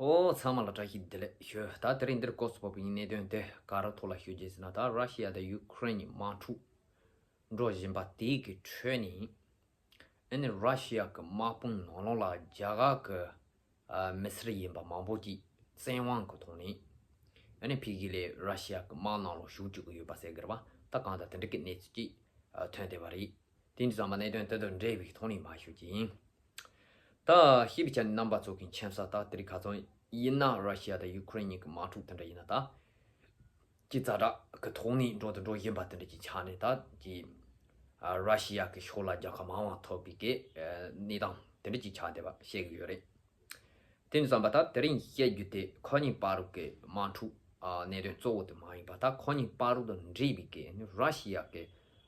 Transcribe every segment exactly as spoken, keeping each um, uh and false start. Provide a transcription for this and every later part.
ཨོ་ཚང་མ་ལ་བཀྲ་ཤིས་བདེ་ལེགས་ཞུ། ད་དེ་རིང་འདིར་སྐོར་སུ་བབས་པའི་གནད་དོན་དེ་ག་རེ་ཐོག་ལ་ཞུ་རྒྱུ་ཟེར་ན། ད་ར་ཤི་ཡ་དང་ཡུ་ཁུ་རེན་གཉིས་དམག་འཁྲུག་འགྲོ་བཞིན་པ་དེའི་གི་ཁྲོད་ནས། ཨ་ནི་ར་ཤི་ཡ་གི་དམག་དཔུང་ནང་ལོགས་ལ་རྒྱ་གར་གི་ཨ་མི་སེར་ཡིན་པ་མང་པོ་ཅིག་བཙན་དབང་གི་ཐོག་ནས་ཨ་ནི་ཕ་གི་ལས་ར་ཤི་ཡ་གི་དམག་ནང་ལོགས་ཞུགས་བཅུག་གི་ཡོད་པ་ཟེར་གི་རེད་པ། ད་གང་ལྟར་དེ་འདྲ་གི་གནས་ཚུལ་ཅིག་ཨ་ཐོན་བསྡད་པ་རེད། དེ་འདྲ་ཙམ་པ་གནད་དོན་དེ་དང་འབྲེལ་བའི་ཐོག་ནས་མར་ཞུ་རྒྱུ་ཡིན། ད་ཤེས་པའི་ཆ་ནས་རྣམ་པ་ཚོ་གི་མཁྱེན་ས་ད་དེ་རིང་ཁ་སང་ཡིན་ན་ར་ཤི་ཡ་དང་ཡུ་ཁུ་རེན་གཉིས་ཀྱི་དམག་འཁྲུག་དེ་འདྲ་ཡིན་ན། ད་ཀྱི་ཛ་དྲག་གི་ཐོག་ནས་འགྲོ་དང་འགྲོ་བཞིན་པ་དེ་འདྲ་ཅིག་ཆགས་ནས། ད་ཀྱི་ཨ་ར་ཤི་ཡ་གི་ཕྱོགས་ལ་རྒྱལ་ཁ་མང་བ་ཐོབ་པའི་གི་ཨ་གནས་སྟངས་དེ་འདྲ་ཅིག་ཆགས་བསྡད་པ་ཤེས་ཀྱི་ཡོད་རེད། དེ་ཙམ་པ་ད་དེ་རིང་བཤད་རྒྱུ་དེ་ཁོ་གཉིས་བར་གྱི་དམག་འཁྲུག་ཨ་གནད་དོན་གཙོ་བོ་དེ་མ་ཡིན་པ། ད་ཁོ་གཉིས་བར་དུ་འདྲེས་པའི་གི་ནི་ར་ཤི་ཡ་གི་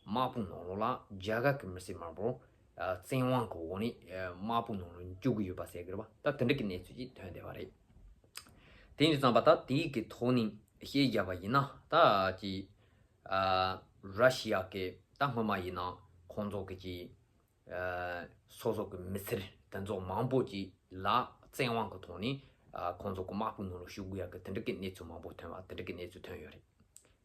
དམག་དཔུང་ནང་ལོགས་ལ་རྒྱ་གར་གི་མི་སེར་མང་པོ་ཨ་བཙན་དབང་གི་འོག་ནས་ཨ་དམག་དཔུང་ནང་ལོགས་འཇུག་གི་ཡོད་པ་ཟེར་གི་རེད་པ། ད་དེ་འདྲ་གི་གནས་ཚུལ་ཅིག་ཐོན་བསྡད་པ་རེད། དེ་ཡིན་དུས་ཙམ་པ་ད་དེའི་གི་ཐོག་ནས་བཤད་བཞག་པ་ཡིན་ན། ད་ཀྱི་ཨ་ར་ཤི་ཡ་གི་ད་སྔོན་མ་ཡིན་ན་ཁོང་ཚོ་གི་ཀྱི་ཨ་སོ་སོ་གི་མི་སེར་དེ་ཚོ་མང་པོ་ཅིག་ལ་བཙན་དབང་གི་ཐོག་ནས་ཨ་ཁོང་ཚོ་གི་དམག་དཔུང་ནང་ལ་ཞུགས་དགོས་ཡག་གི་དེ་འདྲ་གི་གནས་ཚུལ་མང་པོ་ཐོན་པ། དེ་འདྲ་གི་གནས་ཚུལ་ཐོན་ཡོད་རེད།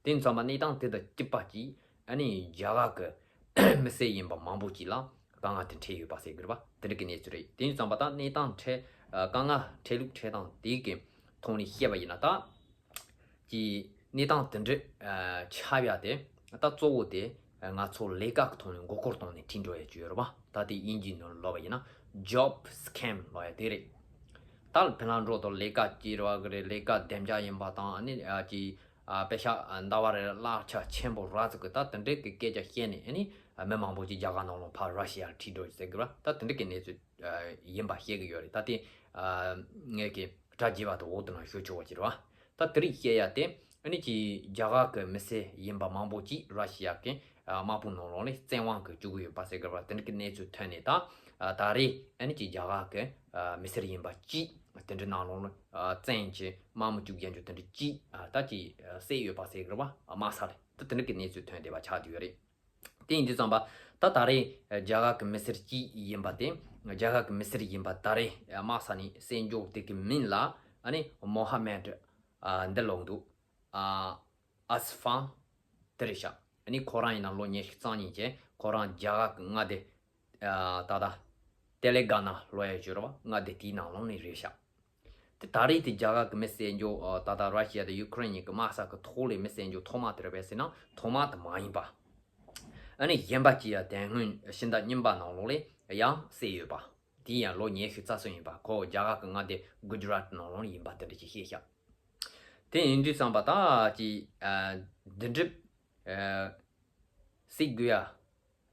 དེ་ཙམ་པ་གནས་སྟངས་དེ་དང་གཅིག་པ་ཅིག་ཨ་ནི་རྒྱ་གར་གི་མི་སེར་ཡིན་པ་མང་པོ་ཅིག་ལ་དཀའ་ངལ་དེ་འཕྲད་ཡོད་པ་ཟེར་གི་རེད་པ། དེ་འདྲ་གི་གནས་ཚུལ་རེད། དེ་ཙམ་པ་ད་གནས་སྟངས་འཕྲད་ཨ་དཀའ་ངལ་འཕྲད་ལུགས་འཕྲད་སྟངས་དེ་གི་ཐོག་ནས་བཤད་པ་ཡིན་ན། ད་ཀྱི་གནས་སྟངས་དེ་འདྲ་ཨ་ཆགས་ཡ་དེ་ད་གཙོ་བོ་དེ་ང་ཚོ་ལས་ཀ་གི་ཐོག་ནས་མགོ་སྐོར་བཏང་ནས་ཁྲིད་འགྲོ་ཡ་ཅིག་ཡོད་རེད་པ། ད་དེ་དབྱིན་ཇིའི་ནང་ལབ་པ་ཡིན་ན་job scam ལབ་ཡ་དེ་རེད། ད་ཕི་ལན་འགྲོ་དང་ལས་ཀ་ཅིག་རག་གི་རེད། ལས་ཀ་བདེ་འཇགས་ཡིན་པ་དང་། ཨ་ནི་ཨ་ཅིག་ཨ་པེ་ཤག་ཟླ་བ་རེར་གླ་ཆ་ཆེན་པོ་རག་ཚུགས་གི། ད་དེ་འདྲའི་གི་སྐད་ཆ་བཤད་ནས་ཨ་ནི་ཨ་མི་མང་པོ་ཅིག་རྒྱ་གར་ནང་ལ་ཕར་ར་ཤི་ཡར་ཁྲིད་འགྲོ་ཟེར་གི་རེད་པ། ད་དེ་འདྲའི་གི་གནས་ཚུལ་ཨ་ཡིན་པ་བཤད་གི་ཡོད་རེད། ད་དེ་ཨ་ངས་གི་དྲ་རྒྱས་པ་དང་འོག་ཏུ་ན་ཞུ་ཆོག་པ་ཅིག་རེད་པ། ད་དེ་རིང་བཤད་ཡ་དེ་ཨ་ནི་ཀྱི་རྒྱ་གར་གི་མི་སེར་ཡིན་པ་མང་པོ་ཅིག་ར་ཤི་ཡ་གི་ཨ་དམག་དཔུང་ནང་ལོགས་ནས་བཙན་དབང་གིས་བཅུག་གི་ཡོད་པ་ཟེར་གི་རེད་པ། དེ་འདྲ་གི་གནས་ཚུལ་ཐོན་ནས། ད་ཨ་ད་རེས་ཨ་ནི་ཀྱི་རྒྱ་གར་གི་ཨ་མི་སེར་ཡིན་པ་གཅིག་དེ་འདྲ་ནང་ལོགས་ནས་ཨ་བཙན་གྱིས་དམག་མི་བཅུག་རྒྱུ་དེ་འདྲ་གཅིག་ཨ་ད་ཀྱི་ཨ་བསད་ཡོད་པ་ཟེར་གི་རེད་པ། ཨ་དམག་ས་ལ་ད་དེ་འདྲ་གི་གནས་ཚུལ་ཐོན་བསྡད་པ་ཆགས་བསྡད་ཡོད་རེད། དེ་ཡིན་དུས་ཙམ་པ་ད་ད་རེས་རྒྱ་གར་གི་མི་སེར་གཅིག་ཡིན་པ་དེ། རྒྱ་གར་གི་མི་སེར་ཡིན་པ་ད་རེས་དམག་ས་ནས་བསད་འཇོག་དེ་གི་མིང་ལ་ཨ་ནི་མོ་ཧ་མེད་ཨ་འདི་ལབ་འདུག་ཨ་ཨ་སི་ཧྥང་དེ་རེད་ཤག་ཨ་ནི་ཁོ་རང་ཡིན་ན་ལོ་ཉི་ཤུ་རྩ་གཉིས་བྱས། ཁོ་རང་རྒྱ་གར་གི་མངའ་སྡེ་ཨ་ད་ལྟ་ཏེ་ལེ་ག་ན་ལབ་ཡ་ཅིག་ཡོད་རེད་པ། མངའ་སྡེ་དེའི་ནང་ལོགས་ནས་རེད་ཤག་དེ་ད་རེས་དེ་རྒྱ་གར་གི་མི་བསད་འཇོག་ཨ་ད་ལྟ་ར་ཤི་ཡ་དང་ཡུ་ཁུ་རེན་གཉིས་ཀྱི་དམག་ས་གི་ཐོག་ལས་མི་བསད་འཇོག་ཐོག་མ་དེ་རེད་པས་ཟེར་ན་ཐོག་མ་དེ་མ་ཡིན་པ། ཨ་ནི་གཞན་པ་ཅིག་ཡང་དེ་སྔོན་ཕྱི་ཟླ་གཉིས་པ་ནང་ལོགས་ལས་ཡང་བསད་ཡོད་པ། དེ་ཡང་ལོ་ཉི་ཤུ་རྩ་གསུམ་ཡིན་པ། ཁོ་རྒྱ་གར་གི་མངའ་སྡེ་གུ་ཇི་རཱཏ་ནང་ལོགས་ནས་ཡིན་པ་དེ་འདྲ་ཅིག་བཤད་ཤག་དེ་ཡིན་དུས་ཙམ་པ་ད་ཅིག་ཨ་འདི་འདྲ་ཨ་བསད་དགོས་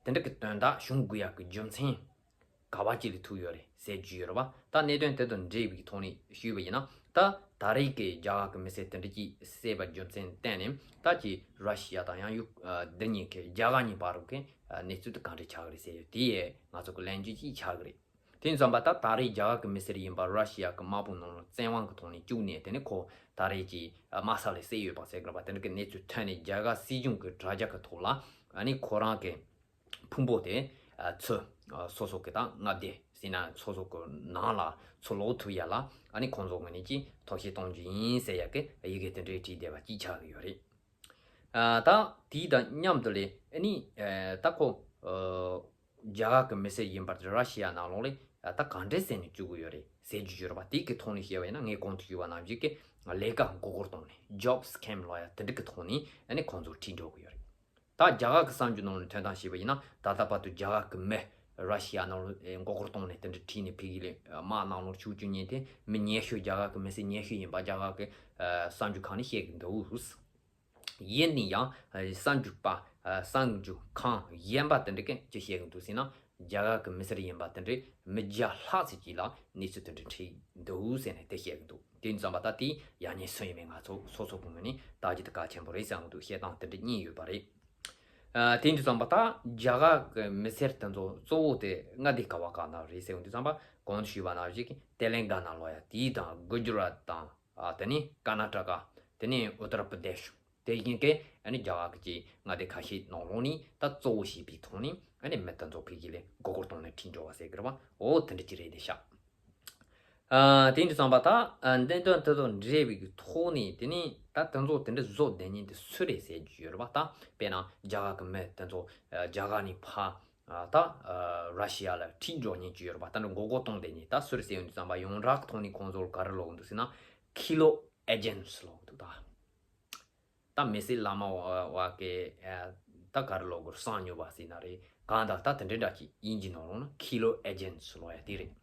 ཡ། དེ་འདྲ་གི་དོན་དག་བྱུང་དགོས་ཡག་གི་རྒྱུ་མཚན་ག་བ་ཅིག་ལས་ཐུག་ཡོད་རེད་ཟེར་རྒྱུ་ཡོད་རེད་པ། ད་གནད་དོན་དེ་དང་འབྲེལ་བའི་ཐོག་ནས་ཞུས་པ་ཡིན་ན། ད་ད་རེས་ཀྱི་རྒྱ་གར་གི་མི་སེར་དེ་འདྲ་ཅིག་བསད་པ་རྒྱུ་མཚན་བརྟེན་ནས་ད་ཀྱི་ར་ཤི་ཡ་དང་ཡང་ཡུ་ཨ་འདི་གཉིས་ཀྱི་རྒྱ་གར་གཉིས་བར་གྱི་ཨ་གནས་ཚུལ་དེ་ག་འདྲ་ཆགས་ཀྱི་རེད་ཟེར་ཡོད། དེ་ཡས་ང་ཚོ་གི་ལན་རྒྱུ་ཅིག་ཆགས་ཀྱི་རེད། དེ་ཙམ་པ་ད་ད་རེས་རྒྱ་གར་གི་མི་སེར་ཡིན་པ་ར་ཤི་ཡ་གི་དམག་དཔུང་ནང་ལ་བཙན་དབང་གི་ཐོག་ནས་བཅུག་ནས། དེ་ནས་ཁོ་ད་རེས་ཀྱི་དམག་ས་ལ་བསད་ཡོད་པ་ཟེར་དགོས་པ། དེ་འདྲ་གི་གནས་ཚུལ་ཐོན་ནས་རྒྱ་གར་སྲིད་གཞུང་གི་དྲ་རྒྱ་གི་ཐོག་ལ་ཨ་ནི་ཁོ་རང་གི་ཕུང་པོ་དེ་ཨ་ཚུར་ཨ་སོ་སོ་གི་ད་མངའ་སྡེ་ཟེར་ན་སོ་སོ་གི་ནང་ལ་ཚུར་ལོག་ཐུབ་ཡ་ལ་ཨ་ནི་ཁོང་ཚོ་ངོས་ནས་ཀྱིས་ཐབས་ཤེས་གཏོང་རྒྱུ་ཡིན་ཟེར་ཡ་གི་ཡི་གེ་དེ་འདྲའི་བྲིས་བསྡད་པ་ཅིག་ཆགས་ཀྱི་ཡོད་རེད། ཨ་ད་དེའི་དང་མཉམ་དུ་ལས་ཨ་ནི་ཨ་ད་ཁོ་ཨ་རྒྱ་གར་གི་མི་སེར་ཡིན་པར་ར་ཤི་ཡ་ནང་ལོགས་ལས་ཨ་ད་ག་འདྲས་བསད་ནས་བཅུག་གི་ཡོད་རེད་ཟེར་རྒྱུ་ཡོད་རེད་པ། དེ་གི་ཐོག་ནས་བཤད་པ་ཡིན་ན། ངས་གོང་དུ་ཞུས་པ་ནང་བཞིན་གྱི་ལས་ཀ་མགོ་སྐོར་བཏང་ནས་job scam ལབ་ཡ་དེ་འདྲ་གི་ཐོག་ནས་ཨ་ནི་ཁོང་ཚོ་ཁྲིད་འགྲོ་གི་ཡོད་རེད། ད་རྒྱ་གར་གི་གསར་འགྱུར་ནང་ལ་ཐོན་སྟངས་བཤད་པ་ཡིན་ན། ད་ལྟ་བར་དུ་རྒྱ་གར་གི་མི་ར་ཤི་ཡ་ནང་ལ་ཨེ་མགོ་སྐོར་བཏང་ནས་དེ་འདྲ་ཁྲིད་ནས་ཕ་གི་ལ་དམག་ནང་ལོགས་ཞུགས་བཅུག་མཁན་དེ་མི་ཉི་ཤུ། རྒྱ་གར་གི་མི་སེར་ཉི་ཤུ་ཡིན་པ་རྒྱ་གར་གི་ཨ་གསར་འགྱུར་ཁང་ནས་བཤད་གི་འདུག་ཡིན་ན་ཡང་གསར་འགྱུར་པ་གསར་འགྱུར་ཁང་གཞན་པ་དེ་འདྲ་གིས་ཅི་བཤད་གི་འདུག་ཟེར་ན། རྒྱ་གར་གི་མི་སེར་ཡིན་པ་དེ་འདྲའི་མི་བརྒྱ་ལྷག་ཙམ་ཅིག་ལ་གནས་ཚུལ་དེ་འདྲ་འཕྲད་འདུག་ཟེར་ནས་དེ་བཤད་གི་འདུག་དེ་ཙམ་པ་ད་དེ་ཡག་ཉེས་སུ་ཡིན་པའི་ང་ཚོ་སོ་སོ་གི་ངོས་ནས་ལྟ་རྒྱུ་དེ་གལ་ཆེན་པོ་རེད་བསམ་གི་འདུག་བཤད་སྟངས་དེ་འདྲ་གཉིས་ཡོད་པ་རེད། ཨ་དེ་ཙམ་པ་ད་རྒྱ་གར་གི་མི་སེར་དེ་ཚོ་གཙོ་བོ་དེ་མངའ་སྡེ་ག་བ་ག་ན་རེད་ཟེར་གི་འདུག་བསམ་པ། གོང་དུ་ཞུས་པ་ནང་བཞིན་གྱི་ཏེ་ལེང་ག་ན་ལོ་ཡ་དེའི་དང་གུ་ཇུ་རཱཏ་དང་། ཨ་དེ་ནས་ཀར་ན་ཊ་ཀ། དེ་ནས་ཨུ་ཏར་པྲ་དེཤ། དེ་བཞིན་གྱི་ཨ་ནི་རྒྱ་གར་གྱི་མངའ་སྡེ་ཁ་ཤས་ནང་ལོགས་ནས་ད་གཙོ་བོ་བྱས་པའི་ཐོག་ནས་ཨ་ནི་མི་དེ་ཚོ་ཕ་གི་ལ་མགོ་སྐོར་བཏང་ནས་ཁྲིད་འགྲོ་བ་ཟེར་གི་རེད་པ། འོ་དེ་འདྲ་ཅིག་རེད་དེ་ཤག་ཨ། དེ་འདྲ་བསམ་པ་ད། ཨ། གནད་དོན་དེ་ཚོ་འདྲ་བའི་གི་ཐོག་ནས་དེ་ནས་ད་དེ་ཚོ་དེ་འདྲ་བཟོ་བསྡད་མཁན་དེ་སུ་རེད་ཟེར་རྒྱུ་ཡོད་རེད་པ། ད་དཔེར་ན་རྒྱ་གར་གི་མི་དེ་ཚོ། ཨ། རྒྱ་གར་ནས་ཕར། ཨ། ད། ཨ། ར་ཤི་ཡ་ལ་ཁྲིད་འགྲོ་མཁན་ཅིག་ཡོད་རེད་པ། ད་འདྲ་མགོ་སྐོར་གཏོང་བསྡད་མཁན་ད་སུ་རེད་ཟེར་ཡོང་དུས་ཙམ་པ་ཡོངས་གྲགས་ཐོག་ནས་ཁོང་ཚོ་ལ་ག་རེ་ལབ་ཀྱི་འདུག་ཟེར་ན། ཁི་ལོ་ཨེ་ཇེན་སི་ལབ་ཀྱི་འདུག་ད། ད་མི་སེར་བླ་མ་བ་བ་གི། ཨ། ད་ག་རེ་ལབ་དགོས་རེད། གསང་ཉུལ་བ་ཟེར་ན་རེད། གང་ལྟར་ད་དེ་འདྲ་འདྲ་ཅིག་ཡིན་གྱི་ནོར་ལོང་ན་ཁི་ལོ་ཨེ་ཇེན་སི་ལབ་ཡ་དེ་རེད།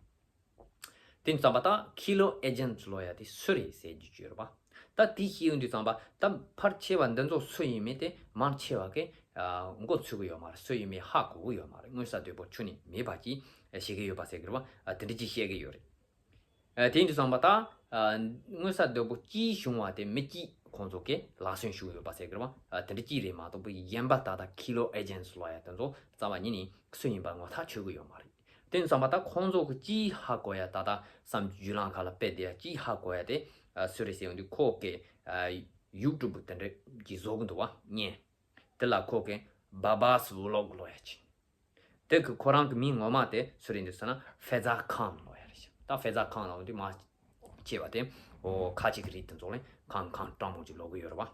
དེ་ཙམ་པ་ད་ཁི་ལོ་ཨེ་ཇེན་སི་ལབ་ཡ་དེ་སུ་རེད་ཟེར་རྒྱུ་ཅིག་ཡོད་རེད་པ། ད་དེ་ཤེས་ཡོང་དུས་ཙམ་པ་ད་ཕལ་ཆེ་བ་འདི་ཚོ་སུ་ཡིན་མིན་དེ་མང་ཆེ་བ་གི། ཨ། མགོ་ཚོས་གི་ཡོད་མ་རེད། སུ་ཡིན་མིན་ཧ་གོ་གི་ཡོད་མ་རེད། མངོན་གསལ་དོད་པོ་ཁྱོན་ནས་མེད་པ་ཅིག་བྱེད་ཀྱི་ཡོད་པ་ཟེར་གི་རེད་པ། ཨ། དེ་འདྲ་ཅིག་བཤད་ཀྱི་ཡོད་རེད། ཨ། དེ་ཡིན་དུས་ཙམ་པ་ད། ཨ། མངོན་གསལ་དོད་པོ་གཅིག་བྱུང་བ་དེ་མི་གཅིག་ཁོང་ཚོ་གིས་ལག་སོན་ཞུས་ཡོད་པ་ཟེར་གི་རེད་པ། ཨ། དེ་འདྲ་གཅིག་རེད་མ་གཏོགས་པའི་གཞན་པ་ད་ལྟ་ཁི་ལོ་ཨེ་ཇེན་སི་ལབ་ཡ་དེ་ཚོ་རྩ་བ་ཉིད་ནས་སུ་ཡིན་པ་ངོ་ཐག་ཆོད་གི་ཡོད་མ་རེད། དེ་ཡིན་དུས་ཙམ་པ་ད་ཁོང་ཚོ་གིས་གཅིག་ཧ་གོ་ཡ་ད་ལྟ་བསམ་བརྗོད་ལམ་ཁ་ལ་སྤེལ་བསྡད་ཡ་གཅིག་ཧ་གོ་ཡ་དེ། ཨ། སུ་རེད་ཟེར་ཡོང་དུས་ཁོ་གི། ཨ། ཡུ་ཊུབ་དེ་འདྲ་གི་བཟོ་གི་འདུག་པ། བརྙན། དེ་ལ་ཁོ་གི་Baba's Vlog ལབ་ཡ་ཅིག་དེ་གི་ཁོ་རང་གི་མིང་ངོ་མ་དེ་སུ་རེད་འདུག་ཟེར་ན་ཕེ་ཛ་ཁཱན་ལབ་ཡ་རེད་ཤག་ད་ཕེ་ཛ་ཁཱན་ལབ་དུས་མ་ཆེ་བ་དེ། འོ། ཁ་ཅིག་གི་རིགས་དེ་ཚོ་ལ་ཁཱན་ཁཱན་སྤྲང་པོ་ཅིག་ལབ་གི་ཡོད་རེད་པ།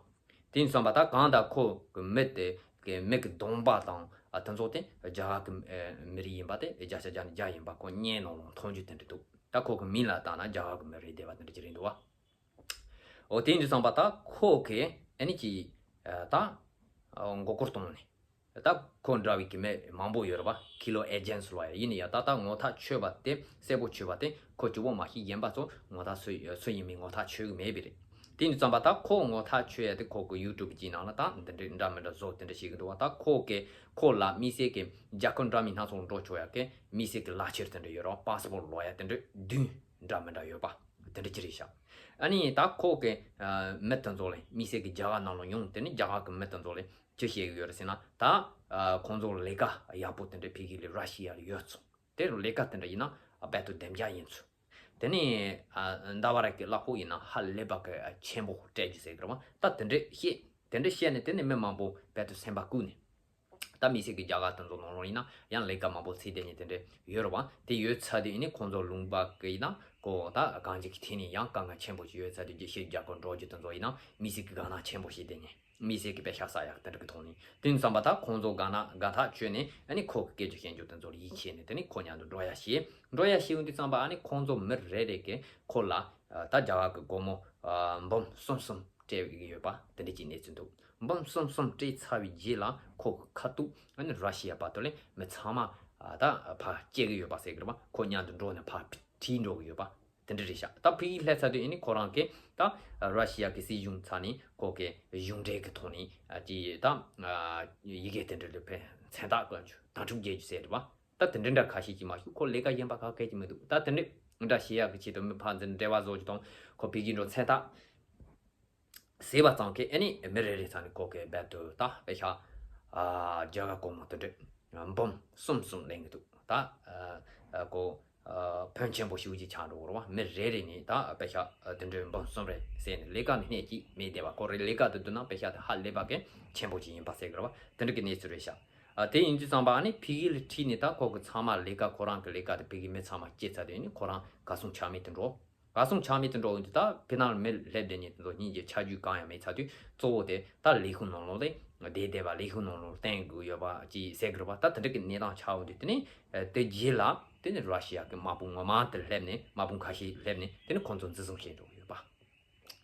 དེ་ཡིན་དུས་ཙམ་པ་ད་གང་ལྟར་ཁོ་གི་མི་དེ་གི་མི་གི་གདོང་པ་དང་། ཨ། དེ་ཚོ་དེ་རྒྱ་གར་གི། ཨ། མི་རིགས་ཡིན་པ་དེ། བརྒྱ་ཆ་བརྒྱ་ནས་བརྒྱ་ཡིན་པ་ཁོ་བརྙན་ནང་ལ་མཐོང་རྒྱུ་དེ་འདྲ་འདུག་ད་ཁོ་གི་མིང་ལ་བལྟས་ན་རྒྱ་གར་གི་མི་རེད་བསྡད་པ་དེ་འདྲ་ཅིག་རེད་འདུག་པ། འོ། དེ་ཡིན་དུས་ཙམ་པ་ད་ཁོ་གི་ཨ་ནི་ཅིག་ཨ། ད། ཨ། མགོ་སྐོར་གཏོང་ནས། ད་ཁོ་འདྲ་བའི་གི་མི་མང་པོ་ཡོད་རེད་པ། ཁི་ལོ་ཨེ་ཇེན་སི་ལབ་ཡ། ཡིན་ན་ཡང་ད་ལྟ་ངོ་ཐག་ཆོད་པ་དེ། གསལ་པོ་ཆོད་པ་དེ་ཁོ་གཅིག་པོ་མ་ཤེས། གཞན་པ་ཚོ་ངོ་ཐག་སུ་སུ་ཡིན་མིན་ངོ་ཐག་ཆོད་གི་མེད་པ་རེད། དེ་ཡིན་དུས་ཙམ་པ་ད་ཁོ་ངོ་ཐག་ཆོད་ཡ་དེ་ཁོ་གི་ཡུ་ཊུབ་ཅིག་ནང་ལ་ད་འདི་འདྲའི་འདྲ་མི་འདྲ་བཟོ་དེ་འདྲ་བྱེད་གི་འདུག་པ། ད་ཁོ་གི། ཁོ་ལ་དམིགས་བསལ་གྱི་རྒྱལ་ཁབ་འདྲ་མིན་སྣ་ཚོགས་འགྲོ་ཆོག་ཡ་གི་དམིགས་བསལ་གྱི་ལག་ཁྱེར་དེ་འདྲ་ཡོད་རེད་པ། པ་སི་པོར་ལབ་ཡ་དེ་འདྲ་བདུན་འདྲ་མི་འདྲ་ཡོད་པ། དེ་འདྲ་ཅིག་རེད་ཤག་ཨ་ནི་ད་ཁོ་གི། ཨ། མི་དེ་ཚོ་ལ་དམིགས་བསལ་གྱི་རྒྱ་གར་ནང་ལ་ཡོང་། དེ་ནི་རྒྱ་གར་གི་མི་དེ་ཚོ་ལ་ཅི་བཤད་གི་ཡོད་རེད་ཟེར་ན། ད། ཨ། ཁོང་ཚོ་ལས་ཀ་ཡག་པོ་དེ་འདྲ་ཕ་གི་ལ་ར་ཤི་ཡ་ལ་ཡོད་ཚུལ། དེ་རུ་ལས་ཀ་དེ་འདྲ་ཡིན་ན་རྦད་དེ་བདེ་འཇགས་ཡིན་ཚུལ། དེ་ནས། ཨ། ཟླ་བ་རེ་གི་གླ་ཕོགས་ཡིན་ན་ཧ་ལས་པ་གི་ཆེན་པོ་སྤྲད་རྒྱུ་ཟེར་གི་རེད་པ། ད་དེ་འདྲ་བཤད། དེ་འདྲ་བཤད་ནས་དེ་ནས་མི་མང་པོ་རྦད་དེ་སེམས་པ་བཀུག་ནས། ད་དམིགས་བསལ་གྱི་རྒྱ་གར་དེ་ཚོ་ནང་ལོགས་ཡིན་ན་ཡང་ལས་ཀ་མང་པོ་བྱེད་བསྡད་མཁན་དེ་འདྲ་ཡོད་རེད་པ། དེ་ཡོད་ཚར་དུས་ཡིན་ནའི་ཁོང་ཚོ་ལུང་པ་གི་ཡིན་ན་ཁོ་ད་གང་ཅིའི་ཐད་ནས་ཡང་དཀའ་ངལ་ཆེན་པོ་ཞིག་ཡོད་ཚར་དུས། རྒྱལ་སྤྱིའི་རྒྱལ་ཁབ་འགྲོ་རྒྱུ་དེ་ཚོ་ཡིན་ན་དམིགས་བསལ་གྱི་དགའ་སྣང་ཆེན་པོ་བྱེད་བསྡད་མཁན། དམིགས་བསལ་གྱི་པེ་ཤག་བསག་ཡག་དེ་འདྲ་གི་ཐོག་ནས། དེ་ཡིན་དུས་ཙམ་པ་ད་ཁོང་ཚོ་དགའ་སྣང་དགའ་ཐག་ཆོད་ནས་ཨ་ནི་ཁོ་གི་སྐད་ཆ་བཤད་རྒྱུ་དེ་ཚོ་ལ་ཡིད་ཆེས་ནས། དེ་ནས་ཁོ་མཉམ་དུ་འགྲོ་ཡ་བྱས། འགྲོ་ཡ་བྱས་ཡོང་དུས་ཙམ་པ་ཨ་ནི་ཁོང་ཚོ་མི་རེ་རེ་གིས་ཁོ་ལ། ཨ། ད་རྒྱ་གར་གི་སྒོར་མོ། ཨ། འབུམ་གསུམ་གསུམ་སྤྲད་ཀྱི་ཡོད་པ་དེ་འདྲ་ཅིག་གནས་ཚུལ་འདུག་འབུམ་གསུམ་གསུམ་སྤྲད་ཚར་བའི་རྗེས་ལ་ཁོ་གི་ཁ་ཐུག་ཨ་ནི་ར་ཤི་ཡ་བར་དུ་ལ་མི་ཚང་མ། ཨ། ད་ཕར་སྐྱེལ་གི་ཡོད་པ་ཟེར་གི་རེད་པ། ཁོ་མཉམ་དུ་འགྲོ་ནས་ཕར་ཁྲིད་འགྲོ་གི་ཡོད་པ་དེ་འདྲ་རེད་ཤག་ད་ཕ་གིར་སླེབས་ཚར་དུས་ཨ་ནི་ཁོ་རང་གིས་ད་ར་ཤི་ཡ་གི་སྲིད་གཞུང་ཚབ་ནས་ཁོ་གི་གཞུང་འབྲེལ་གི་ཐོག་ནས། ཨ། ཅིག་ད། ཨ། ཡི་གེ་དེ་འདྲ་ལ་ཕར་མཚན་རྟགས་བཀོད་རྒྱུ། དྭགས་ཕྲུག་རྒྱལ་རྒྱུ་ཟེར་རེད་པ། ད་དེ་འདྲ་འདྲ་ཁ་ཤས་ཅིག་མ་གཏོགས་ཁོ་ལས་ཀ་གཞན་པ་ག་གེ་ཅིག་མི་འདུག་ད་དེ་འདྲ་འདྲ་བྱེད་ཡག་གི་ཆེད་དུ་མི་ཕར་འཛིན་འབྲེལ་བ་བཟོ་རྒྱུ་དང་། ཁོ་ཕ་གིར་འགྲོ་མཚན་རྟགས་ཟེར་བ་ཙམ་གྱིས་ཨ་ནི་མི་རེ་རེ་ཚབ་ནས་ཁོ་གིས་རྦད་དེ་ད་པེ་ཤག་ཨ། རྒྱ་གར་སྒོར་མོ་དེ་འདྲ་འབུམ་གསུམ་གསུམ་ལེན་གི་འདུག་ད། ཨ། ཨ། ཁོ། ཨ། ཕོན་ཆེན་པོ་ཞེ་པོ་ཅིག་ཆགས་འགྲོ་གི་རེད་པ། མི་རེ་རེ་ནས་ད་པེ་ཤག་དེ་འདྲའི་འབུམ་གསུམ་རེ་ཟེར་ནས་ལས་ཀ་ནི་སྣེ་གཅིག་མེད་བསྡད་པ། ཁོ་རང་ལས་ཀ་དེ་བསྡུར་ན་པེ་ཤག་དེ་ཧ་ལས་པ་གི་ཆེན་པོ་ཅིག་ཡིན་པ་ཟེར་གི་རེད་པ། དེ་འདྲ་གི་གནས་ཚུལ་རེད་ཤག་ཨ། དེ་ཡིན་དུས་ཙམ་པ་ཨ་ནི་ཕ་གི་ལ་ཁྲིད་ནས་ད་ཁོ་གི་ཚང་མ་ལས་ཀ་ཁོ་རང་གི་ལས་ཀ་དེ་ཕ་གི་མི་ཚང་མ་སྐྱེལ་ཚར་དུས་ཨ་ནི་ཁོ་རང་གར་སོང་ཆ་མེད་དུ་འགྲོ། གར་སོང་ཆ་མེད་དུ་འགྲོ་ཡོང་དུས་ད་ཕ་གི་ནང་ལ་མི་སླེབས་བསྡད་མཁན་དེ་ཚོ་སྙིང་རྗེ་ཆ་རྒྱུས་གང་ཡང་མེད་ཚར་དུས། གཙོ་བོ་དེ་ད་ལས་ཁུངས་ནང་ལོགས་ལ་བསྡད་བསྡད་པ། ལས་ཁུངས་ནང་ལོགས་བསྟེན་དགོས་ཡོད་པ་ཅིག་ཟེར་གི་རེད་པ། ད་དེ་འདྲ་གི་གནས་སྟངས་ཆགས་ཡོང་དུས་དེ་ནས། ཨ། དེ་རྗེས་ལ་དེ་ནས་ར་ཤི་ཡ་གི་དམག་དཔུང་ངོ་མ་དེ་སླེབས་ནས། དམག་དཔུང་ཁ་ཤས་སླེབས་ནས་དེ་ནས་ཁོང་ཚོ་འཛིན་བཟུང་བྱས་འགྲོ་གི་ཡོད་པ།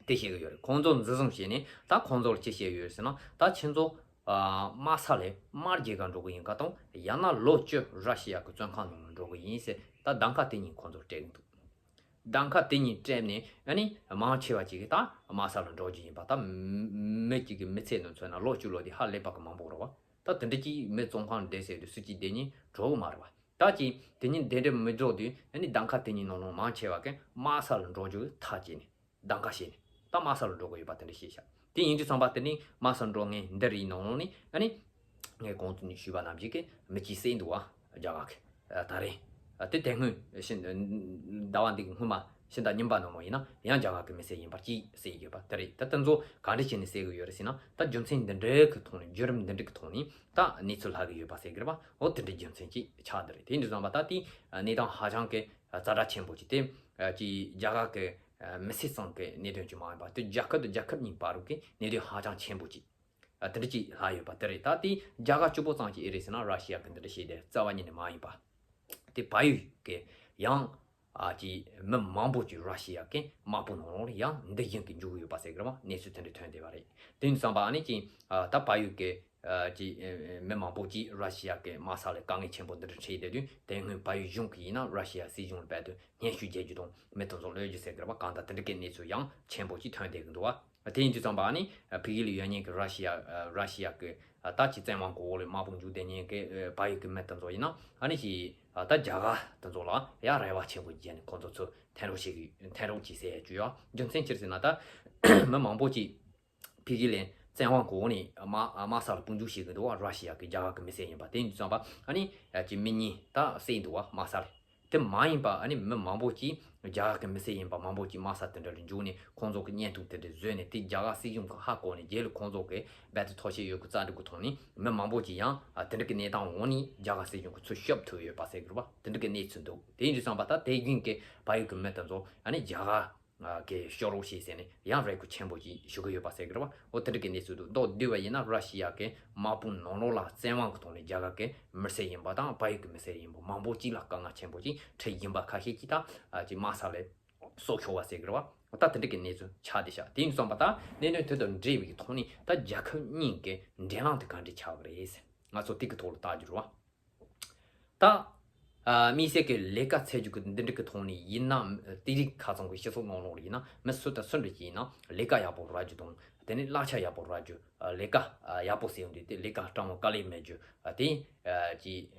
དེ་བཤད་གི་ཡོད་རེད། ཁོང་ཚོ་འཛིན་བཟུང་བྱས་ནས་ད་ཁོང་ཚོ་ལ་ཅི་བཤད་ཡོད་ཟེར་ན། ད་ཁྱེད་ཚོ། ཨ། དམག་ས་ལ་དམག་རྒྱག་ག་འགྲོ་གི་ཡིན་ག་དང་། ཡང་ན་ལོག་སྤྱོད། ར་ཤི་ཡ་གི་བཙོན་ཁང་ནང་ལ་འགྲོ་གི་ཡིན་ཟེར། ད་གདམ་ཁ་དེ་གཉིས་ཁོང་ཚོར་སྤྲད་གི་འདུག་གདམ་ཁ་དེ་གཉིས་སྤྲད་ནས་ཨ་ནི་མང་ཆེ་བ་ཅིག་གིས་ད་དམག་ས་ལ་འགྲོ་རྒྱུ་ཡིན་པ། ད་མི་གཅིག་གི་མི་ཚེ་ནང་མཚོན་ན་ལོག་སྤྱོད་ལོག་དེ་ཧ་ལས་པ་གི་མང་པོ་རེད་པ། ད་དེ་འདྲ་ཅིག་མི་བཙོན་ཁང་བསྡད་ཟེར་དུས་སུ་ཅིག་བསྡད་སྙིང་བྲོ་གི་མ་རེད་པ། ད་ཅིག་དེ་གཉིས་བསྡད་འདོད་མི་འཇོག་དུས་ཨ་ནི་གདམ་ཁ་དེ་གཉིས་ནང་ལོགས་མང་ཆེ་བ་གིས་དམག་ས་ལ་འགྲོ་རྒྱུ་ཐག་བཅད་ནས། གདམ་ཁ་བྱས་ནས་ད་དམག་ས་ལ་འགྲོ་གི་ཡོད་པ་དེ་འདྲ་བཤད་ཤག་དེ་ཡིན་དུས་ཙམ་པ་དེ་ནི་དམག་སར་འགྲོ་མཁན་འདི་རིགས་ནང་ལོགས་ནས་ཨ་ནི། ངས་གོང་དུ་ནས་ཞུས་པ་ནང་བཞིན་གྱི་མི་གཅིག་བསད་འདུག་པ། རྒྱ་གར་གྱིས། ཨ། ད་རེས། ཨ། དེ་དེ་སྔོན་ཕྱི་ཟླ་བ་འདི་གི་སྔོན་མ་ཕྱི་ཟླ་གཉིས་པ་ནང་ལོགས་ཡིན་ན་ཡང་རྒྱ་གར་གྱི་མི་སེར་ཡིན་པ་གཅིག་བསད་ཡོད་པ་དེ་རེད། ད་དེ་ཚོ་ག་འདྲ་བྱས་ནས་བསད་གི་ཡོད་རེད་ཟེར་ན། ད་རྒྱུ་མཚན་འདི་འདྲའི་གི་ཐོག་ནས། བརྒྱུད་རིམ་འདི་འདྲའི་གི་ཐོག་ནས་ད་གནས་ཚུལ་ལྷག་གི་ཡོད་པ་ཟེར་གི་རེད་པ། འོ། དེ་འདྲའི་རྒྱུ་མཚན་གཅིག་ཆགས་འདི་རེད། དེ་འདྲ་བསམ་པ་ད་དེ་གནས་སྟངས་ཧ་ཅང་གི་ ཛ་དྲག་ཆེན་པོ་ཅིག་དེ་ཅིག་རྒྱ་གར་གི་མི་སེར་ཚང་གི་གནད་དོན་ཅིག་མ་ཡིན་པ། དེ་རྒྱལ་ཁབ་དང་རྒྱལ་ཁབ་གཉིས་བར་གྱི་གནད་དོན་ཧ་ཅང་ཆེན་པོ་ཅིག་དེ་འདྲ་ཅིག་ལྷག་ཡོད་པ་དེ་རེད། ད་དེ་རྒྱ་གར་གཅིག་པོ་ཙམ་གྱི་ཨེ་རེད་ཟེར་ན། ར་ཤི་ཡ་གི་འདི་འདྲ་བྱས་ཏེ་རྩ་བ་ཉིད་ནས་མ་ཡིན་པ། དེ་བལ་ཡུལ་གྱི་ཡང་ཨ་ཅིག་མི་མང་པོ་ཅིག་ར་ཤི་ཡ་གི་དམག་དཔུང་ནང་ལོགས་ལ་ཡང་འདི་བཞིན་གྱི་འཇུག་གི་ཡོད་པ་ཟེར་གི་རེད་བ། གནས་ཚུལ་དེ་འདྲ་ཐོན་བསྡད་པ་རེད། དེ་ཡིན་དུས་ཙམ་པ་ཨ་ནི་ཅིག་ཨ་ད་བལ་ཡུལ་གྱི་ཨ་ཅིག་མི་མང་པོ་ཅིག་ར་ཤི་ཡ་གི་དམག་ས་ལ་དཀའ་ངལ་ཆེན་པོ་འདི་འདྲ་འཕྲད་བསྡད་དུས། དེ་སྔོན་བལ་ཡུལ་གཞུང་གིས་ཡིན་ན་ར་ཤི་ཡ་སྲིད་གཞུང་ལ་རྦད་དེ་སྙན་ཞུ་བརྒྱབ་རྒྱུ་དང་མི་དེ་ཚོ་གློད་རྒྱུ་ཟེར་གི་རེད་བ། གང་ལྟར་དེ་འདྲ་གི་གནས་ཚུལ་ཡང་ཆེན་པོ་ཅིག་ཐོན་བསྡད་གི་འདུག་བ། དེ་ཡིན་དུས་ཙམ་པ་ཨ་ནི་ཕ་གི་ལ་ཡོད་མཁན་གྱི་ར་ཤི་ཡ་ར་ཤི་ཡ་གི་ད་ཅིག་བཙན་དབང་གོ་འོག་ལ་དམག་དཔུང་འཇུག་བསྡད་མཁན་གྱི་བལ་ཡུལ་གྱི་མི་དེ་ཚོ་ཡིན་ན་ཨ་ནི་ཅིག་ད་རྒྱ་གར་དེ་ཚོ་ལ་ཡང་རེ་བ་ཆེན་པོ་བརྒྱབ་ནས་ཁོང་ཚོ་ཚུར་འཐེན་རོགས་བྱེད་གི། འཐེན་རོགས་བྱེད་ཟེར་ཡ་ཅིག་ཡོད། རྒྱུ་མཚན་ཅི་རེད་ཟེར་ན། ད་མི་མང་པོ་ཅིག་ཕ་གི་ལ་བཙན་དབང་གོ་འོག་ནས་དམག་དམག་ས་ལ་དཔུང་འཇུག་བྱེད་གི་འདུག་བ། ར་ཤི་ཡ་གི་རྒྱ་གར་གི་མི་སེར་ཡིན་པ། དེ་ཡིན་དུས་ཙམ་པ་ཨ་ནི་ཅིག་མི་གཉིས་ད་བསད་འདུག་བ། དམག་ས་ལ། དེ་མ་ཡིན་པ་ཨ་ནི་མི་མང་པོ་ཅིག་རྒྱ་གར་གི་མི་སེར་ཡིན་པ་མང་པོ་ཅིག་དམག་ས་དེ་འདྲ་ལ་འཇུག་ནས་ཁོང་ཚོ་གི་བརྙན་ཐུང་དེ་འདྲ་བཟོས་ནས། དེ་རྒྱ་གར་སྲིད་གཞུང་གི་ཧ་གོ་ནས་རྗེས་ལ་ཁོང་ཚོ་གི་རྦད་དེ་ཐོར་ཤེས་ཡོད་གི་རྩ་འགྲིག་གི་ཐོག་ནས་མི་མང་པོ་ཅིག་ཡང་དེ་འདྲ་གི་གནས་སྟངས་འོག་ནས་རྒྱ་གར་སྲིད་གཞུང་གི་ཚུར་ཤོབ་ཐུབ་ཡོད་པ་ཟེར་གི་རེད་བ། དེ་འདྲ་གི་གནས་ཚུལ་འདུག་དེ་ཡིན་དུས་ཙམ་པ་ད་དེ་རྒྱུན་གྱི་བལ་ཡུལ་གི་མི་དེ་ཚོ་ཨ་ནི་རྒྱ་གར་གི་ཤོར་རོགས་བྱེད་ཟེར་ནས་ཡང་རེ་སྐུལ་ཆེན་པོ་ཅིག་ཞུ་གི་ཡོད་པ་ཟེར་གི་རེད་བ། འོ་དེ་འདྲ་གི་གནས་ཚུལ་འདུག་མདོར་བསྡུས་པ་ཡིན་ན་ར་ཤི་ཡ་གི་དམག་དཔུང་ནང་ལོགས་ལ་བཙན་དབང་གི་ཐོག་ནས་རྒྱ་གར་གི་མི་སེར་ཡིན་པ་དང་བལ་ཡུལ་གི་མི་སེར་ཡིན་པ་མང་པོ་ཅིག་ལ་དཀའ་ངལ་ཆེན་པོ་ཅིག་འཕྲད་བཞིན་པ་ཁ་ཤས་ཀྱིས་ད་ཅིག་དམག་ས་ལ་སྲོག་ཤོར་བ་ཟེར་གི་རེད་བ། འོ་ད་དེ་འདྲ་གི་གནས་ཚུལ་ཆགས་བསྡད་ཤག་དེ་ཡིན་དུས་ཙམ་པ་ད་གནད་དོན་དེ་དང་འབྲེལ་བའི་ཐོག་ནས་ད་རྒྱལ་ཁབ་གཉིས་ཀྱི་འབྲེལ་ལམ་དེ་ག་འདྲ་ཆགས་ཀྱི་རེད་ཟེར། ང་ཚོ་དེ་གི་ཐོག་ལ་བལྟ་རྒྱུ་རེད་བ། ད། ཨ། དམིགས་བསལ་གྱི་ལས་ཀ་འཚོལ་རྒྱུ་གི་འདི་འདྲ་གི་ཐོག་ནས་ཡིན་ན། དེ་རིང་ཁ་སང་གི་སྤྱི་ཚོགས་ནང་ལོགས་ལ་ཡིན་ན་མི་སུ་དང་སུ་འདྲ་ཅིག་ཡིན་ན་ལས་ཀ་ཡག་པོ་རག་རྒྱུ་དང་། དེ་ནས་གླ་ཆ་ཡག་པོ་རག་རྒྱུ། ཨ། ལས་ཀ་ཨ་ཡག་པོ་ཟེར་ཡོང་དུས་དེ་ལས་ཀ་སྤྲང་བོ་དཀའ་ལས་མེད་རྒྱུ། ཨ། དེ་ཨ་ཅིག་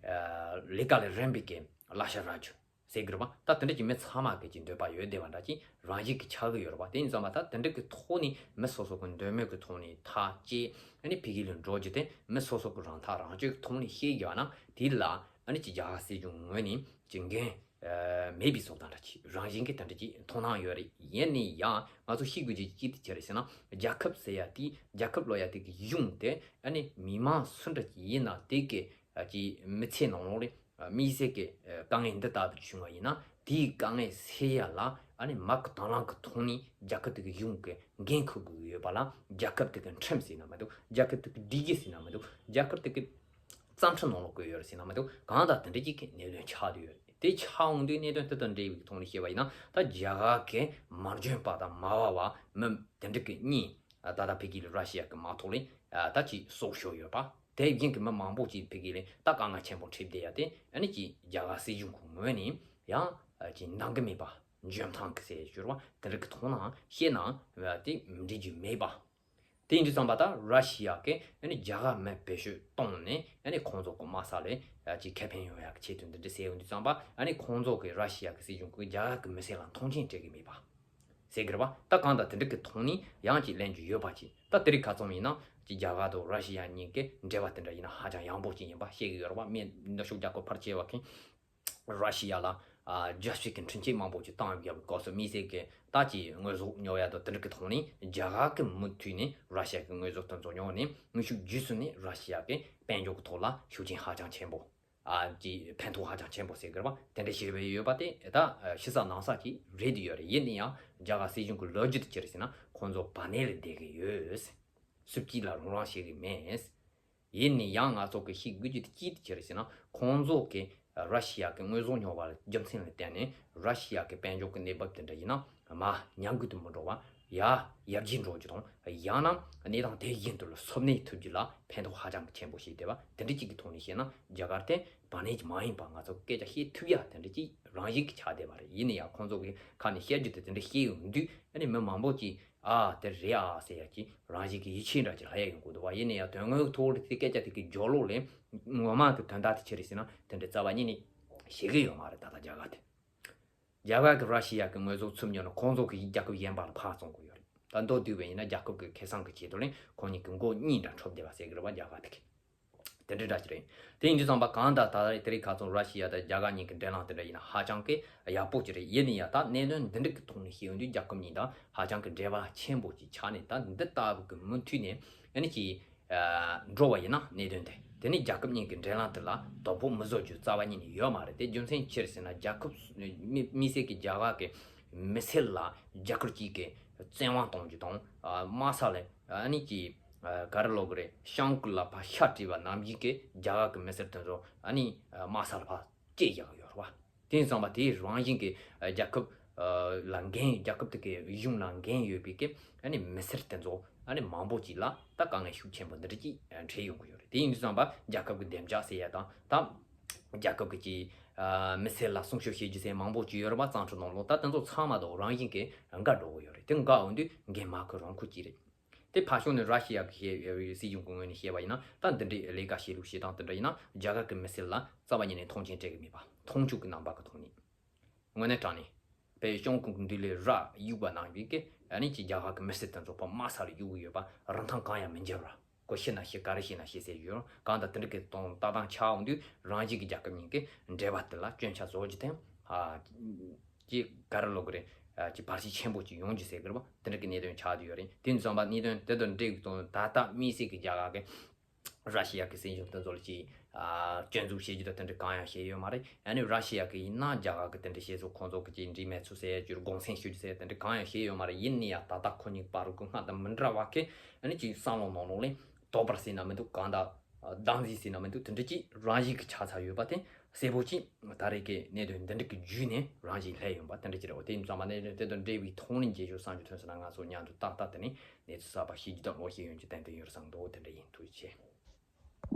ཨ་ལས་ཀ་ལས་རན་པའི་གི་གླ་ཆ་རག་རྒྱུ་ཟེར་གི་རེད་པ། ད་དེ་འདྲ་ཅིག་མི་ཚང་མ་གི་ཅིག་འདོད་པ་ཡོད་བསྡད་པ་འདྲ་ཅིག་རང་བཞིན་གྱི་ཆགས་ཀྱི་ཡོད་རེད་པ། དེ་ཡིན་ཙང་མ་ད་དེ་འདྲ་གི་ཐོག་ནས་མི་སོ་སོ་གི་འདོད་མོས་ཀྱི་ཐོག་ནས་ཐག་བཅད། ཨ་ནི་ཕ་གི་ལ་འགྲོ་རྒྱུ་དེ་མི་སོ་སོ་གི་རང་ཐག་རང་གཅོད་ཀྱི་ཐོག་ནས་བཤད་རྒྱུ་ན། དེ་ལ་ཨ་ནི་ཅིག་རྒྱ་གར་སྲིད་གཞུང་ངོས་ནས་ཅིག་འགན་ཨ་མེད་པའི་བཟོ་ལྟ་འདྲ་ཅིག་རང་བཞིན་གྱི་དེ་འདྲ་ཅིག་མཐོང་སྣང་ཡོད་རེད། ཡིན་ན་ཡང་ང་ཚོ་ཤེས་དགོས་རྒྱུ་ཅིག་དེ་ཅི་རེད་ཟེར་ན། རྒྱལ་ཁབ་ཟེར་ཡ་དེ། རྒྱལ་ཁབ་ལབ་ཡ་དེ་གི་གཞུང་དེ་ཨ་ནི་མི་མང་སུ་འདྲ་ཅིག་ཡིན་ན་དེ་གི་ཨ་ཅིག་མི་ཚེ་ནང་ལོགས་ལ་དམིགས་བསལ་གྱི་དཀའ་ངལ་འདི་ལྟ་བུ་བྱུང་བ་ཡིན་ན། དེའི་དཀའ་ངལ་སེལ་ཡ་ལ་ཨ་ནི་མ་གི་དང་བླངས་ཀྱི་ཐོག་ནས་རྒྱལ་ཁབ་དེ་གི་གཞུང་གི་འགན་འཁུར་དགོས་ཀྱི་ཡོད་པ་ལ། རྒྱལ་ཁབ་དེ་གི་ཁྲིམས་ཟེར་ན་མི་འདུག་རྒྱལ་ཁབ་དེ་གི་སྒྲིག་གཞི་ཟེར་ན་མི་འདུག་རྒྱལ་ཁབ་དེ་གི་རྩ་ཁྲིམས་ནང་ལོགས་བཀོད་ཡོད་རེད་ཟེར་ན་མི་འདུག་གང་ལྟར་དེ་འདྲ་ཅིག་གི་གནད་དོན་ཆགས་བསྡད་ཡོད་རེད། དེ་ཆགས་འོང་དུས་གནད་དོན་དེ་དང་འབྲེལ་བའི་ཐོག་ནས་བཤད་པ་ཡིན་ན། ད་རྒྱ་གར་གི་མ་འཇོན་པ་དང་མ་བ་བ་མི་དེ་འདྲ་གི་གཉིས་ད་ལྟ་ཕ་གི་ལ་ར་ཤི་ཡ་གི་དམག་ཐོག་ལ་ད་ཅིག་སྲོག་ཤོར་ཡོད་པ། དེ་བཞིན་གྱི་མི་མང་པོ་ཅིག་ཕ་གི་ལ་ད་དཀའ་ངལ་ཆེན་པོ་འཕྲད་བསྡད་ཡ་དེ་ཨ་ནི་ཅིག་རྒྱ་གར་སྲིད་གཞུང་གི་ངོས་ནས་ཡང་ཅིག་འདང་གི་མེད་པ། འཇོན་ཐང་གི་ཟེར་ཞོར་བ་དེ་འདྲ་གི་ཐོག་ནས་བཤད་ན་དེ་འགྲིག་རྒྱུ་མེད་པ། དེ་ཡིན་དུས་ཙམ་པ་ད་ར་ཤི་ཡ་གི་ཨ་ནི་རྒྱ་གར་མི་བེད་སྤྱོད་བཏང་ནས་ཨ་ནི་ཁོང་ཚོ་གི་དམག་ས་ལ་ཅིག་ཁེ་ཕན་ཡོང་ཡ་གི་ཆེད་དུ་འདི་འདྲ་ཟེར་ཡོང་དུས་ཙམ་པ། ཨ་ནི་ཁོང་ཚོ་གི་ར་ཤི་ཡ་གི་སྲིད་གཞུང་གི་རྒྱ་གར་གི་མི་སེར་ལ་མཐོང་ཆེན་སྤྲད་གི་མེད་པ་ཟེར་གི་རེད་བ། ད་གང་ལྟར་དེ་འདྲ་གི་ཐོག་ནས་ཡང་ཅིག་གླེང་རྒྱུ་ཡོད་པ་ཅིག་ད་དེ་རིང་ཁ་སང་ཡིན་ན་ཅིག་རྒྱ་གར་དང་ར་ཤི་ཡ་གཉིས་ཀྱི་འབྲེལ་བ་དེ་འདྲ་ཡིན་ན་ཧ་ཅང་ཡག་པོ་ཅིག་ཡིན་པ་བཤད་གི་ཡོད་རེད་བ། མི་ནུབ་ཕྱོགས་རྒྱལ་ཁབ་ཕལ་ཆེ་བ་གིས་ར་ཤི་ཡ་ལ་ཨ་རྒྱབ་བཤིག་གི་འཕྲིན་བཅོལ་མང་པོ་ཅིག་བཏང་ཡོད་པའི་སྐབས་སུ། དམིགས་བསལ་གྱི་ད་ཅིག་དངོས་ཟོག་ཉོ་ཡ་དང་དེ་འདྲ་གི་ཐོག་ནས་རྒྱ་གར་གི་མུ་མཐུད་ནས་ར་ཤི་ཡ་གི་དངོས་ཟོག་དེ་ཚོ་ཉོ་ནས་དངོས་ཤུགས་བརྒྱུད་ཚུལ་ནས་ར་ཤི་ཡ་གི་དཔལ་འབྱོར་གི་ཐོག་ལ་ཤུགས་རྐྱེན་ཧ་ཅང་ཆེན་པོ། ཨ་ཅིག་ཕན་ཐོགས་ཧ་ཅང་ཆེན་པོ་ཟེར་གི་རེད་བ། དེ་འདྲ་ཞིག་རེད་ཡོད་པ་དེ་ད་ཕྱི་གསལ་ནང་གསལ་ཅིག་རེད་དེ་ཡོད་རེད། ཡིན་ན་ཡང་རྒྱ་གར་སྲིད་གཞུང་གི་ལོ་རྒྱུས་དེ་ཅི་རེད་ཟེར་ན། ཁོང་ཚོ་བ་ནས་ལ་བསྡད་གི་ཡོད། སུ་གཅིག་ལ་རོགས་རམ་བྱེད་གི་མེད། ཡིན་ནའི་ཡང་ང་ཚོ་གི་ཤེས་དགོས་རྒྱུ་དེ་ཅི་དེ་ཅི་རེད་ཟེར་ན། ཁོང་ཚོ་གི་ར་ཤི་ཡ་གི་དངོས་ཟོག་ཉོ་བ་ལ་རྒྱུ་མཚན་ལ་བརྟེན་ནས་ར་ཤི་ཡ་གི་དཔལ་འབྱོར་གི་གནས་བབ་དེ་འདྲ་ཡིན་ན་མར་ཉམས་རྒུད་དུ་མི་འགྲོ་བ། ཡར་ཡར་རྒྱས་འགྲོ་རྒྱུ་དང་། ཡང་ན་གནས་སྟངས་དེ་བཞིན་དུ་ལ་སོར་གནས་ཐུབ་རྒྱུ་ལ་ཕན་ཐོགས་ཧ་ཅང་གི་ཆེན་པོ་ཞིག་བསྡད་པ། དེ་འདྲ་ཅིག་གི་ཐོག་ནས་བཤད་ན་རྒྱ་གར་དེ་བ་ནས་ཀྱི་མ་ཡིན་པ་ང་ཚོ་སྐད་ཆ་བཤད་ཐུབ་ཡ་དེ་འདྲ་ཅིག་རང་བཞིན་གྱི་ཆགས་བསྡད་པ་རེད། ཡིན་ན་ཡང་ཁོང་ཚོ་གི་ཁ་ནས་བཤད་རྒྱུ་དེ་དེ་འདྲ་བཤད་ཡོང་དུས། ཨ་ནི་མི་མང་པོ་ཅིག་ཨ་དེ་རེད་ཨ་ཟེར་ཡ་ཅིག་རང་བཞིན་གྱི་ཡིད་ཆེས་འདྲ་ཅིག་ལྷག་ཡ་ཡོང་གི་འདུག་བ། ཡིན་ན་ཡང་དོན་དངོས་ཐོག་ལ་དེ་སྐད་ཆ་དེ་གི་སྦྱོར་ཀློག་ལས་ངོ་མ་གི་དོན་དག་དེ་ཅི་རེད་ཟེར་ན་དེ་འདྲ་རྩ་བ་ཉིད་ནས་ཤེས་གི་ཡོད་མ་རེད། ད་ལྟ་རྒྱ་གར་དེ། རྒྱ་གར་གྱིས་ར་ཤི་ཡ་གི་དངོས་ཟོག་ཚུར་ཉོས་ནས་ཁོང་ཚོ་གི་རྒྱལ་ཁབ་གཞན་པ་ལ་ཕར་བཙོང་གི་ཡོད་རེད། ད་མདོར་བསྡུས་པ་ཡིན་ན་རྒྱལ་ཁབ་ཀྱི་ཁེ་བཟང་གི་ཆེད་དུ་ལ་ཁོང་གཉིས་ཀྱི་མགོ་གཉིས་འདྲ་འཁྲབ་བསྡད་པ་ཟེར་གི་རེད་བ། རྒྱ་གར་དེ་གི་དེ་འདྲ་འདྲ་ཞིག་རེད། དེ་ཡིན་དུས་ཙམ་པ་གང་ལྟར་ད་རེས་དེ་རིང་ཁ་སང་ར་ཤི་ཡ་དང་རྒྱ་གར་གཉིས་ཀྱི་འབྲེལ་ལམ་དེ་འདྲ་ཡིན་ན་ཧ་ཅང་གི་ཡག་པོ་ཅིག་རེད། ཡིན་ན་ཡང་ད་གནད་དོན་འདི་འདྲ་གི་ཐོག་ནས་བཤད་ཡོང་དུས་རྒྱལ་ཁབ་གཉིས་དང་ཧ་ཅང་གི་འབྲེལ་བ་ཆེན་པོ་ཅིག་ཆགས་ནས། ད་འདི་ལྟ་བུ་གི་མུ་མཐུད་ནས་ཨ་ནི་ཅིག་འགྲོ་བ་ཡིན་ན་གནད་དོན་དེ། དེ་ནི་རྒྱལ་ཁབ་གཉིས་ཀྱི་འབྲེལ་ལམ་དེ་ལ་དོ་ཕོག་མི་བཟོ་རྒྱུ་རྩ་བ་ཉིད་ནས་ཡོད་མ་རེད། དེ་རྒྱུ་མཚན་ཅི་རེད་ཟེར་ན། རྒྱལ་ཁབ་མི་མི་སེར་གྱི་རྒྱ་གར་གྱི་མི་སེར་ལ་རྒྱ་གར་གཅིག་གི་བཙན་དབང་གཏོང་རྒྱུ་དང་། དམའ་ས་ལ་ཨ་ནི་གི་ག་རེ་ལབ་དགོས་རེད། ཤང་ཀུ་ལ་ཕར་ཤ་སྤྲད་པ་ནང་བཞིན་གྱི་རྒྱ་གར་གྱི་མི་སེར་དེ་ཚོ་ཨ་ནི་དམའ་ས་ལ་ཕར་སྐྱེལ་བཞག་ཡོད་རེད་བ། དེ་ཙམ་པ་དེའི་རང་བཞིན་གྱི་རྒྱལ་ཁབ་ལ་འགན། རྒྱལ་ཁབ་དེ་གའི་གཞུང་ལ་འགན་ཡོད་པའི་གི་ཨ་ནི་མི་སེར་དེ་ཚོ་ཨ་ནི་མང་པོ་ཅིག་ལ་ད་དཀའ་ངལ་ཤུགས་ཆེན་པོ་འདི་འདྲ་ཅིག་འཕྲད་ཡོང་གི་ཡོད་རེད། དེ་ཡིན་དུས་ཙམ་པ་རྒྱལ་ཁབ་ཀྱི་བདེ་འཇགས་ཟེར་ཡ་དང་། ད་རྒྱལ་ཁབ་ཀྱི་ཅིག་མི་སེར་ལ་སྲུང་སྐྱོབ་བྱེད་རྒྱུ་ཟེར་མང་པོ་ཅིག་ཡོད་རེད་པ། གཙང་ཁྲིམས་ནང་ལོགས། ད་དེ་ཚོ་ཚང་མ་དང་རང་བཞིན་གྱི་འགལ་འགྲོ་གི་ཡོད་རེད། དེ་འགལ་འོང་དུས་འགན་མ་ཁུར་རང་ཁུར་གྱི་རེད། དེ་ཕར་ཕྱོགས་ནས་ར་ཤི་ཡ་གི་བཤད་སྲིད་གཞུང་གི་ངོས་ནས་བཤད་པ་ཡིན་ན། ད་འདི་འདྲའི་ལས་ཀ་བྱེད་ལུགས་བྱེད་སྟངས་དེ་འདྲ་ཡིན་ན་རྒྱ་གར་གྱི་མི་སེར་ལ་རྩ་བ་ཉིད་ནས་མཐོང་ཆེན་སྤྲད་གི་མེད་པ། མཐོང་ཆུང་གི་རྣམ་པ་གི་ཐོག་ནས། དངོས་གནས་དྲང་གནས་དཔེ་ཤང་ཀུ་གི་མདུན་ལས་ར་གཡུག་པ་ནང་བཞིན་གྱི་ཨ་ནི་ཅིག་རྒྱ་གར་གྱི་མི་སེར་དེ་ཚོ་ཕར་དམའ་ས་ལ་གཡུག་གི་ཡོད་པ། རིན་ཐང་གང་ཡང་མི་འཇལ་བར། ཁོ་ཤི་ན་ཤི། ག་རེ་བྱེད་ན་བྱེད་ཟེར་ཡོད། གང་ལྟར་དེ་འདྲ་གི་དང་ལྟ་སྟངས་ཆགས་འོང་དུས་རང་བཞིན་གྱི་རྒྱལ་ཁབ་གཉིས་ཀྱི་འབྲེལ་བ་དེ་ལ་སྐྱོན་ཆ་བཟོ་རྒྱུ་དང་། ཨ་ཅིག་ག་རེ་ལབ་དགོས་རེད། ཨ་ཅིག་བར་ཆད་ཆེན་པོ་ཅིག་ཡོང་རྒྱུ་ཟེར་གི་རེད་པ། དེ་འདྲ་གི་གནད་དོན་ཆགས་བསྡད་ཡོད་རེད། དེ་ཙམ་པ་གནད་དོན་དེ་དང་འབྲེལ་བའི་དང་། ད་ལྟ་དམིགས་བསལ་གྱི་རྒྱ་གར་གྱི་ར་ཤི་ཡ་གི་སྲིད་གཞུང་དེ་ཚོ་ལ་ཅིག་ཨ་སྐྱོན་འཛུགས་བྱེད་རྒྱུ་དང་དེ་འདྲ་གང་ཡང་བྱས་ཡོད་མ་རེད། ཨ་ནི་ར་ཤི་ཡ་གི་ཡིན་ན་རྒྱ་གར་གི་དེ་འདྲ་བྱས་ཚུལ། ཁོང་ཚོ་གི་ཅིག་འགྲིག་མེད་ཚུལ་ཟེར་རྒྱུ། དགོངས་སེལ་ཞུ་རྒྱུ་ཟེར་དེ་འདྲ་གང་ཡང་བྱས་ཡོད་མ་རེད། ཡིན་ན་ཡང་ད་ལྟ་ཁོ་གཉིས་བར་དུ་སྔར་དང་མི་འདྲ་བ་གི་ཨ་ནི་ཅིག་བསམ་བློ་ནང་ལོགས་ལ་དོགས་པ་ཟེར་ན་མི་འདུག། གང་ལྟར་སྡང་ཟེར་ན་མི་འདུག། དེ་འདྲ་ཅིག་རང་བཞིན་གྱི་ཆགས་ཚར་ཡོད་པ་དེ་གསལ་པོ་ཅིག་ད་རེས་ཀྱི་གནད་དོན་འདི་འདྲ་གི་བརྒྱུད་ནས་རང་བཞིན་སླེབས་ཡོང་པ་དེ་འདྲ་ཅིག་རེད། འོ་དེ་ཙམ་པ་ནས་དེ་དང་འབྲེལ་བའི་ཐོག་ནས་མཇལ་ཞུ་བསམ་རྒྱུ་ཐོན་སོང་ན། ང་ཚོ་མཉམ་དུ་ཏག་ཏག་དེ་ནས་གནས་ཚུལ་གསར་པ་ཤེས་རྒྱུ་དང་ངོ་ཤེས་ཡོང་རྒྱུ་ཏན་ཏན་ཡོད་བསམ་འདུག། དེ་འདྲ་ཡིན། ཐུགས་རྗེ་ཆེ།